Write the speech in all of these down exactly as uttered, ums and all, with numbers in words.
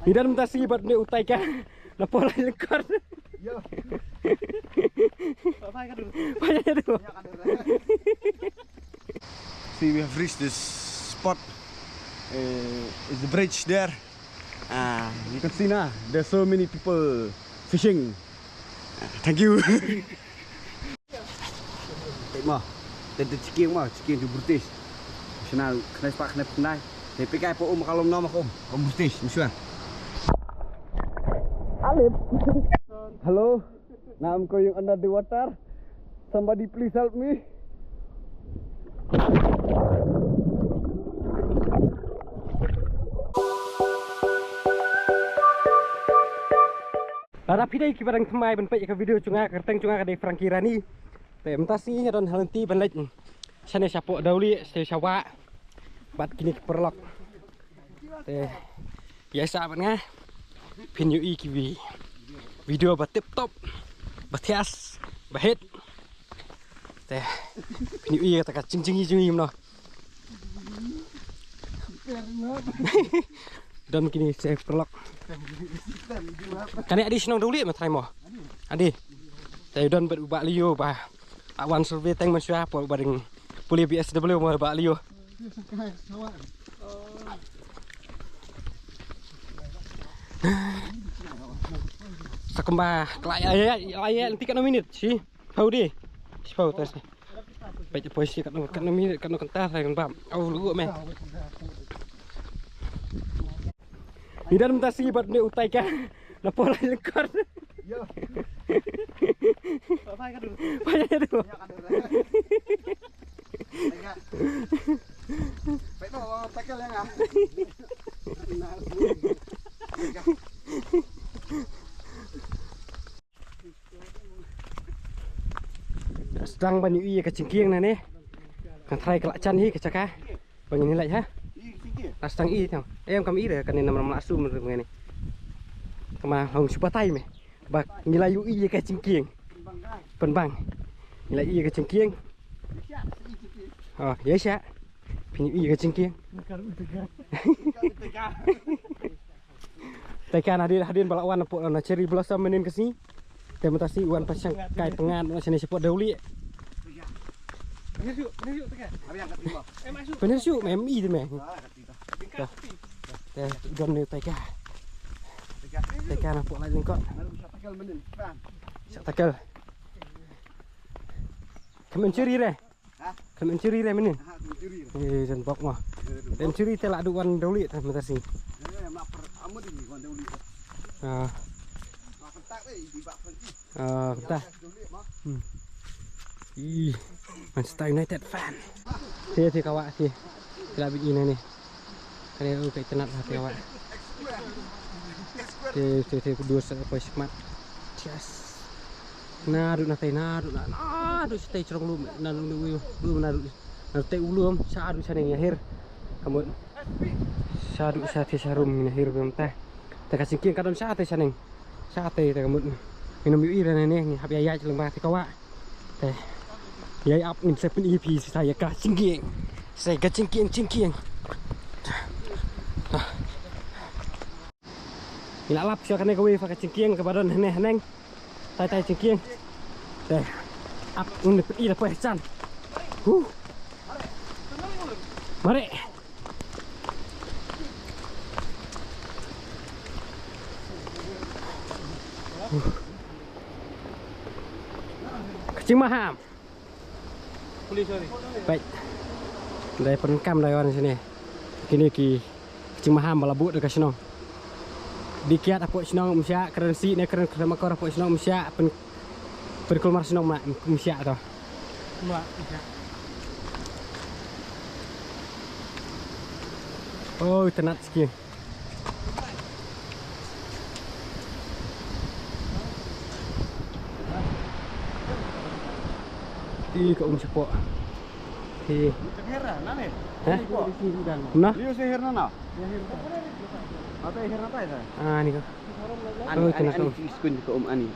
Ni don mynta sngi bad une u Taika. Na pdeng lyngkot. Yo. Bye bye ka dur. Bye bye ka dur. See, we have reached this spot. Uh, is the bridge there. Ah, you can see now, there's so many people fishing. Ah, thank you. Te mo, te te chicken mo, chicken to British. Shana khnai spa khnai khnai. Te pikai po um kalom no ma kom, kom British, mishwa. Alip. Hello. Now I'm going under the water. Somebody please help me. Lada phi dei kiba dang thymmai ban peit ïa ka video jong nga, ka kyrteng jong nga ka dei Frankie Rani. Te mynta sngi nga don ha lynti ban leit shane shapoh Dawlieh, shane sha wah bad kine ki paralok. Te ïaishah bad nga, phin ïohi ki vi-, video ba tip top, ba thias, ba hit. Te phin ïohi kata ka jingjngi jngi mno. Don kine ki paralok. Kane adi shnong Dawlieh ma trai mo. Adi. Te don bad u Bah Leo ba la wan survey tang mynshuwa, por ba dang pule B S W mo Bah Leo. Sa kumba, la ïa, la ïa, la ïa, lynti katno minit shi? Phew di. Shi phew, te shi. Peit poi shi katno, katno minit, katno kynta sa kan bam. Au, lu me. Ni don mynta sngi bad une u Taika. Na pdeng lyngkot. Yo. Bye bye ka dur. Bye bye ka dur. Peit mo, tackle ïa nga. Sdang ban ïohi ïa ka jingkieng nangne. Nga tharai ka la jan hi ka jaka ba ngin leit ha. La sdang i tang. Em kam i re kane namar ma la sum re ngane. Kama hong shu batai me. Ba ngi la ïohi ïa ka jingkieng. Pynbang. Ngi la ïohi ïa ka jingkieng. Oh, ïa sha. Phin ïohi ïa ka jingkieng. Te kan hadien, hadien ba la wan hapoh na cherry blossom mynnin ka sngi. Te mynta sngi wan pashang kai tngan na shane shapoh Dawlieh. Pynhir shu me em i te me. Te don ne Taika. Taika na pdeng lyngkot. Sa tackle. Kam injury re. Ha? Kam injury re mynnin. Ha, kam injury re. Eh, jan bok mo. Eh, kam injury te la du wan Dawlieh te mynta sngi. Eh, ma per amudi wan Dawlieh. Ah. Ma kynta re, di ba Frankie. Ah, kynta. Dawlieh ma. Hmm. Ih, Manchester United fan. Te te ka wah te. Te la bit ina ne. Kane u ka itynnad ha te ka wah. Te te te ku dur sa poi shikmat. Yes. Naduh na tei, naduh na, naduh sha tei shrong lum, naduh na u, lum naduh, naduh tei u lum, shaduh shaneng ïa hir. Ka mut. Shaduh sha tei sha rum ïa hir bym tei. Te ka jingkieng ka don sha tei shaneng. Sha tei te ka mut. Ngin ym ïohi re ne, ngi hap ïa ïaid lyngba te ka wah. Te. Ïa ap ngin sa pyni ïa phi sa ïa ka jingkieng. Sa ïa ka jingkieng, jingkieng. Ngi la lap sha kane kawei fa ka jingkieng kaba don hangne haneng. Tai tai jingkieng. Te. Ap un i da poi chan. Huh. Mare. Huh. Ka jingmaham. Peit. Dei pyndonkam dei wan shane. Kine ki jingmaham ba la buh da ka shnong. Dei kiad hapoh shnong um shah, kren sih ne kren kren makor hapoh shnong um shah, pyn, pynkulmar shnong ma um shah to. Ma um shah. Oh, itynnad siki. Ih, ka um shapoh. Ih. Hah? Nah? Liu sihir na na. Apa hir na tai sa? Ah, ni ka. Ani, oh, ani, ani, ka um. Ani.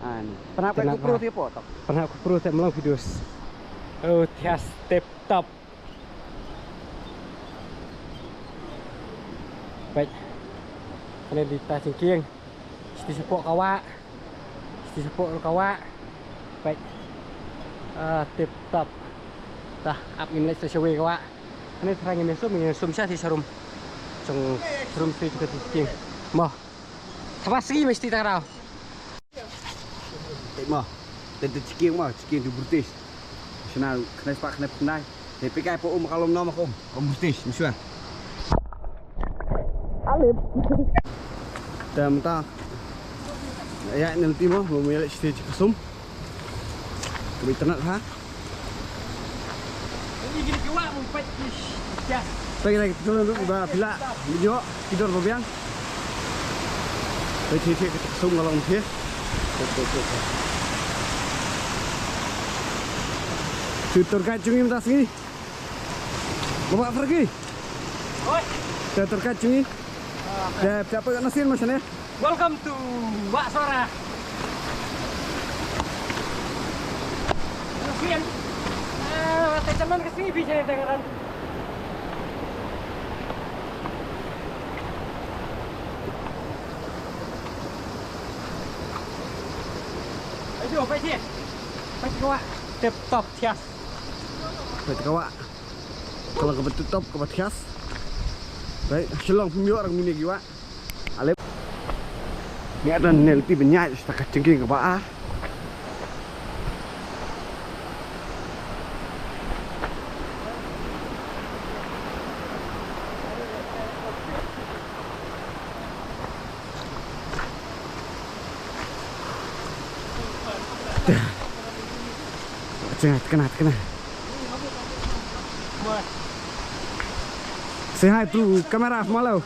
Ani. Pernah aku pro tiap malam videos. Oh, tias tip top. Baik. Kane dei ta jingkieng. Siti shapoh ka wah. Siti shapoh ka wah. Peit. Ah, tip top. Tah, ap ngin leit sha shawei ka wah. Kane thrang ngin ïa sum, ngin ïa sum sha siti sharum. Jong sharum siti ka jingkieng. Mo. Thaba sigi mesti ta rau. Tip mo. Tip jingkieng mo, jingkieng tu British. Shana khnai spa khnai pnai. Te phi kai po um ka lom nom ka um. Ka um British, mshuwa. Alip. Te mynta. Ïa nel timo, mo mo ïa leh stage ka sum. Ka bi tnat ha. Peit lagi tu ba pila. Yo, tidur ba biang. Peit stage ka sum ka long stage. Tutur ka jong ngi mynta sngi. Bapak pergi. Oi. Dah terkat jong ngi. Dah dapat kat nasin macam ni. Welcome to Wah Sora. Nasin. Ah, mata jaman ke sini bisa ni tengah. Ayo, peit sih. Peit ka wah. Tip top thiah. Peit ka wah. Ka long kaba tip top, kaba thiah. Right, shalong pynïoh rang mine ki wah. Alip. Ngi don ne lynti ban ïaid sha ka jingkieng kaba ar. Tengah, tengah, tengah. Say hi to camera, Malo.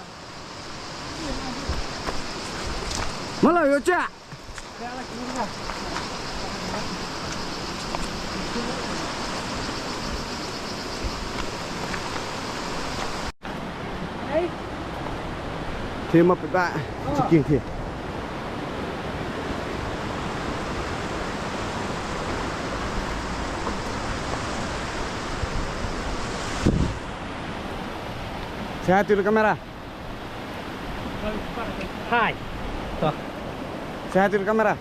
Malo, yo cha. Thie ma pynbah. Jingkieng thie. Say hi to the camera. Hi. To. Say hi to the camera.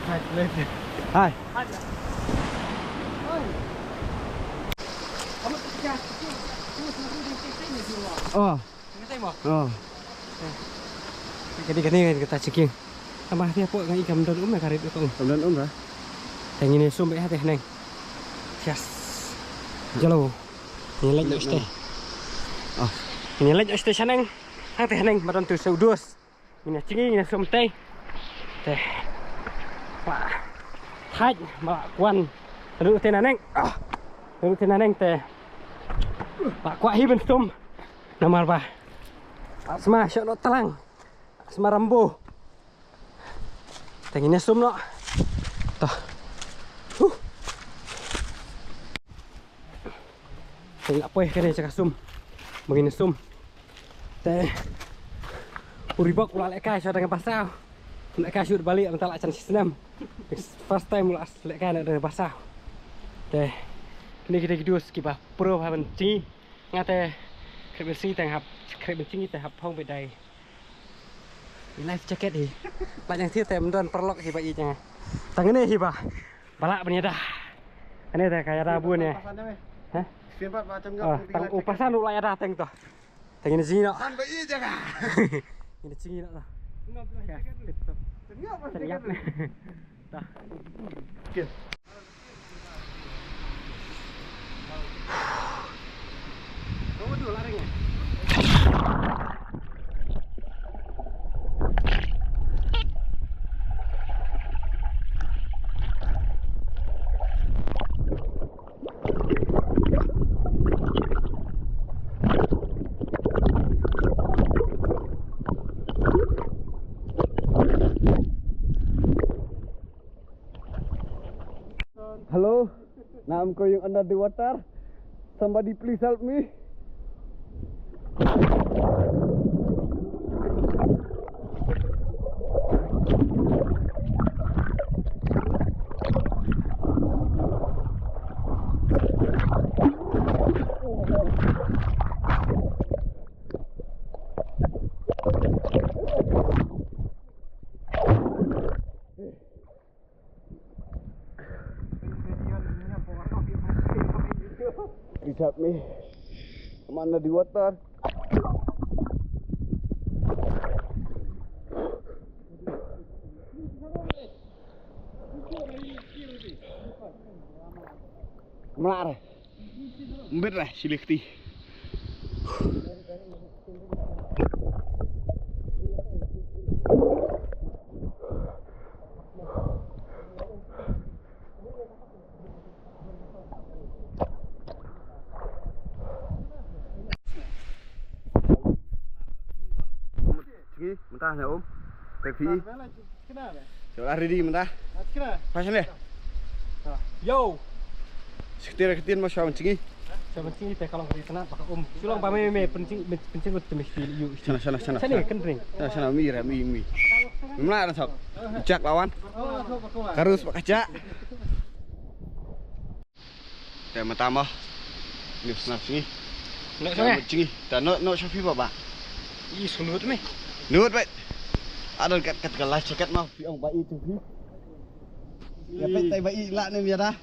Hi. Hi. Oh. Oh. Kane kane kata jingkieng. Tama phi hapoh ngi kam don um ka rit ka um. Kam don um ra. Te ngin ïa sum beit ha te haneng. Yes. Jalo. Ngin leit sha te. Ah. Ngin leit sha te haneng. Hangte haneng ba don tu shu dus. Ngin ïa jngi ngin ïa sum te. Te. Wah. Thait ba kwah. Ruh te naneng. Ah. Ruh te naneng te. Ba kwah hi ban sum. Namar ba. Ba sma shu noh tlang. Sma Rambo. Te ngin ïa sum noh. To. Huh. Te ngi la poi kane sha ka sum. Ba ngin ïa sum. Te u Reebok u la lehkai sha dang basaw. U lehkai sha u Bali mynta la jan shi snem. First time u la lehkai na dang basaw. Te kine kita ki dos kiba pro ha ban jngi. Nga te khreh ban jngi te hap, khreh ban jngi te hap phong beit dei. I life jacket hi. Ba jang thie te ym don paralok hi ba i jang. Tang ne hi ba. Ba lah ban ïada. Ane te ka ïada bun ne. Ha? Tang u pasan u la ïada teng to. Tang ne jngi no. San ba i jang. Ine jngi no. Tip top. Tang ïap ne. Ta. Hello, now I'm going under the water. Somebody please help me. Jap ni. Mana di water. Mlar. Mbit lah, silik ti. Chngi, mynta na um. Tek phi. Jom lah ready mynta. Pas ni. Yo. Seketir ketir mas syam chngi. Syam chngi te kalau kita nak pakai um. Sulang pakai me pencing pencing tu mesti you. Sana sana sana. Sana kendring. Sana sana mi ra mi mi. Mla dah sop. Jak lawan. Karus pakai jak. Te mynta mo. Ni sna chngi. Nok sna chngi. Ta no no shafi baba. I sunut me. Nut be. Adon kat kat ka life jacket mo. Phi ong ba i tu phi. Ya pet tai ba i la ne ya da.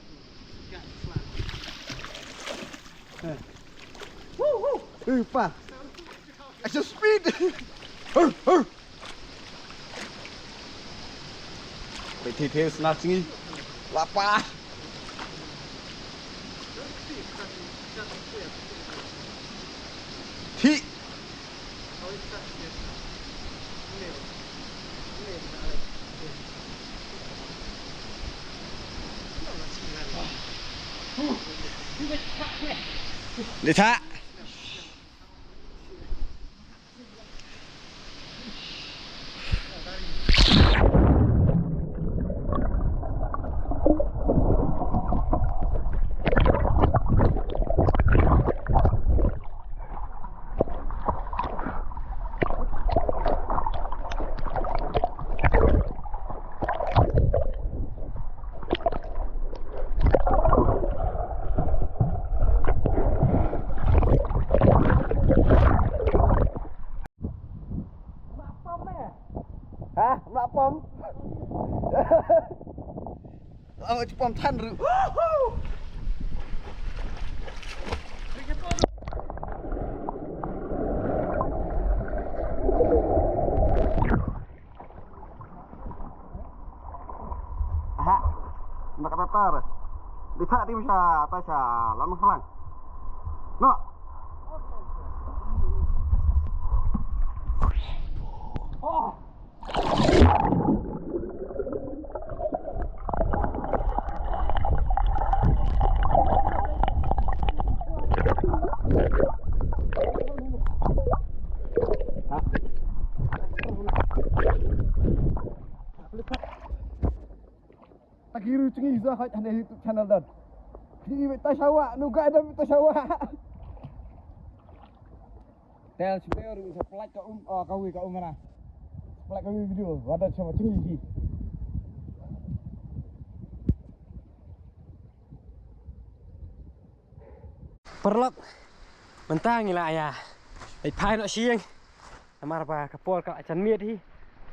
Woo woo. Eh pa. Action speed. Hur hur. Peit thei thei sna chngi. Lapa. Thi. Dei tha. Ha, mla pom. Lama ci pom than ru. Aha. Nak kata tar. Di tak di bisa tasha lama selang. No. Oh. Ta ki ru chngi za haj hane YouTube channel dan. Ki i ta shawa, nu ga da ta shawa. Tel sipeo ru sa plak ka um, ah, ka wi ka um na. Plak ka wi video, wa da shawa chngi ki. Paralok, mynta ngi la ïa leit phai noh sha ïing. Namar ba ka por ka la jan miet hi.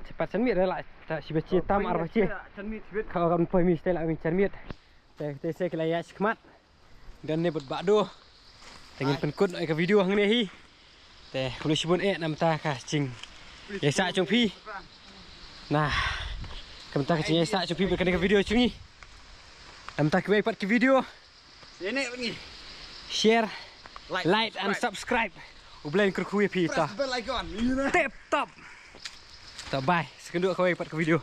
Shu pat jan miet la, ta shi baje tam ar baje. Ka kam poi mi stay la mi jan miet. Te te se ki la ïa shikmat. Don ne bad Bah Do. Te ngin pynkut noh ïa ka video hangne hi. Te khublei shibun eh na ka bynta ka jingïaisah jong phi. Na ka bynta ka jingïaisah jong phi bad kane ka video jong ngi. Na ka bynta kiwei pat ki video. Ïa ne ngi. Share, like, like and subscribe. U Blei un kyrkhu ïa phi. Press ta the bell icon. Tip top. Ta bye. Sa kynduh kawei pat ka video.